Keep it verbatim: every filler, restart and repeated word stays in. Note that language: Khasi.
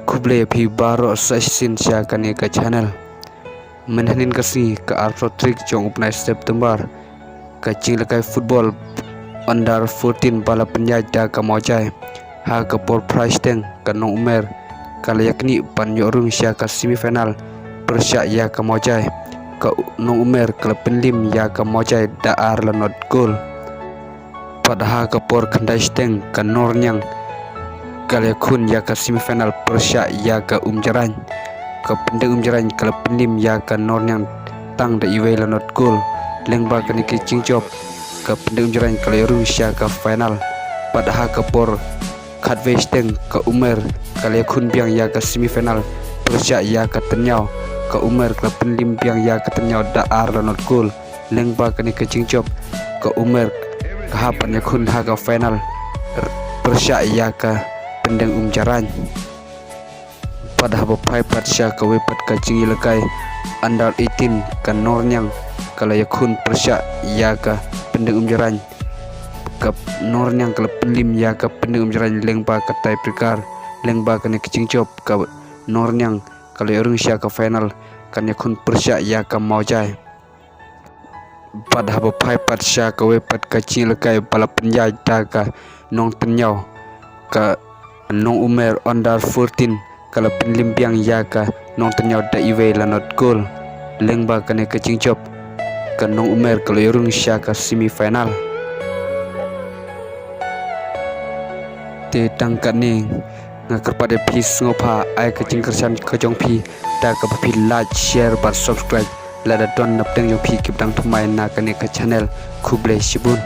Khublei ïa phi baroh sa shisien sha kane ka channel. Mynhynnin ka sngi ka arphew tarik jong u bnai September, ka jingïalehkai football under fourteen ba la pynïaid da ka Mawjai. Ha ka por phra shiteng ka nong Umer ka la ïaknieh ban ïoh rung sha ka semi final pyrshah ïa ka Mawjai. Ka nong Umer ka la pynlim ïa ka Mawjai da ar la nod gol. Bad ha ka por khyndai shiteng ka Norniang ka la ïakhun ïa ka semi final pyrshah ïa ka Umjarain. Ka Pyndengumiajarain ka la pynlim ïa ka Norniang tang da iwei la nod gol. Lyngba kane ka jingjop ka Pyndengumiajarain ka la ïoh rung sha ka final. Bad ha ka por khatwei shiteng ka Umer ka la ïakhun biang ïa ka semi final pyrshah ïa ka Tynñiaw. Ka Umer ka la pynlim biang ïa ka Tynñiaw da ar la nod gol. Lyngba kane ka jingjop ka Umer ka hap ban ïakhun ha ka final pyrshah ïa ka Pyndengumiajarain. Bad haba phai pat sha kawei pat ka jingïalehkai under eighteen ka Norniang ka la ïakhun pyrshah ïa ka Pyndengumiajarain. Ka Norniang ka la pynlim ïa ka Pyndengumiajarain lyngba ka tiebreaker. Lyngba kane ka jingjop ka Norniang ka la ïoh rung sha ka final kan ïakhun pyrshah ïa ka Mawjai. Bad haba phai pat sha kawei pat ka jingïalehkai ba la pynïaid da ka nong Tynñiaw, ka nong Umer under fourteen ka la pynlim biang ïa ka nong Tynñiaw da iwei la nod gol. Lyngba kane ka jingjop ka nong Umer ka la ïoh rung sha ka semi final. Te tang katne, nga kyrpad ïa phi sngewbha ai ka jingkyrshan ka jong phi da kaba phi like, share bad subscribe. Lada don napdeng jong phi kiba dang thymmai na kane ka channel, khublei shibun.